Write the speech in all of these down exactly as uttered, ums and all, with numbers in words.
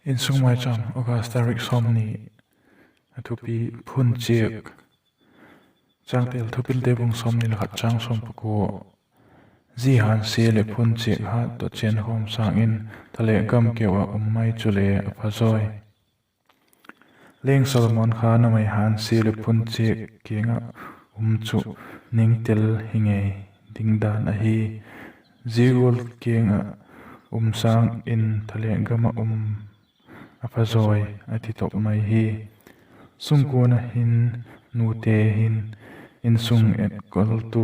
Insung Maicham, August tarik sawmni. A thupi: Phunchiak. Changtel: Thupilte bung sawmni le khat, chang sawm pakua. Zi hânsia leh phunchiak hat tawh chênkhawm sâng in, thale gam keu ah um mai chule a phazawi. Leng Solomon kha numei hânsia leh phunchiak kiang ah um chu ningtel hi ngei ding dan ahi. Zia gual kiang ah um sâng in thale gam ah um a phazawi, a ti top mai hi. Sungkuan ah hin nute hin insung enkoltu,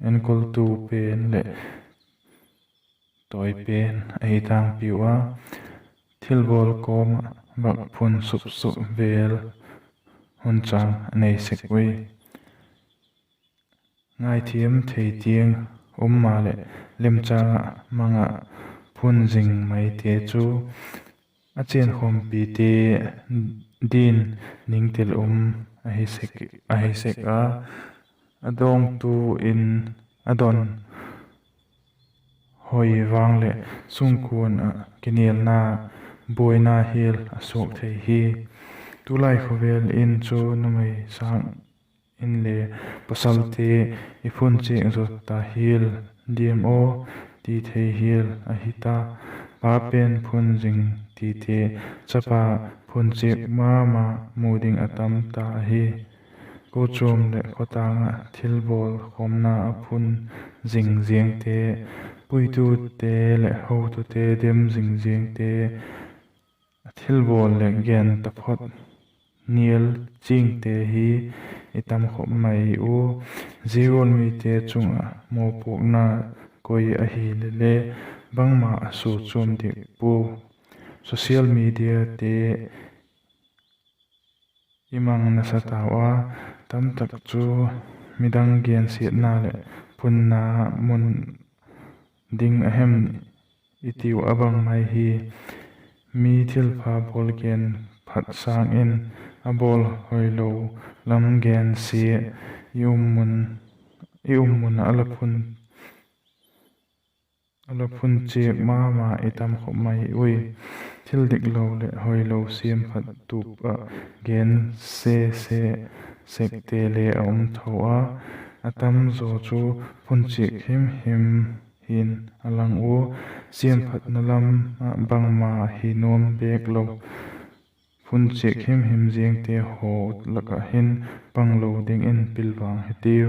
enkoltu pen leh tawi pen ahi tangpiu a, thilbawl kawm ah vak phun sup sup vel hun chang a nei sek ui. Ngaithiam thei tiang um maleh, limchâng ah mang ah phun zing maite chu a chênkhawmpite din ningtel um ahi sek a, a dawngtu in a don hoi vang leh sungkuan ah kinelna, buaina hial a suak thei hi. Tulai khawvel in chu numei sâng inle pasalte i phunchiak zaw ta hial diam aw ti thei hial ahi ta. Pa pen phun zing tite, chapa phunchiak ma ma mu ding a tam ta ahi. Kochuam leh khawtâng ah thilbawl khawmna a phun zing ziangte, puitute leh hotute dem zing ziangte, a thilbawl leh gen taphot nial chingte hi i tam khop mai ua. Zia gual mite chung ah mawpuakna koi ahile le, bangma a sua chuam dik pua. Social mediate i mang nasa tau a, tamtak chu midang gensiatna leh phunna mun ding a hem i tiu a bang mai hi. Mi thilpha bawl gen phat sâng in, a bawl hoilo lam gensia i um mun ah a la phun chiak ma ma i tam khop mai ui. Thil diklo leh hoilo siamphat tup ah gen se se sekte le a um tho a, a tamzaw chu phunchiak him him hin a lang ua. Siamphatna lam ah bangma hi nuam bêk lo, phunchiak him him ziangte haw lak ah hin panglo dingin pilvang hitiu.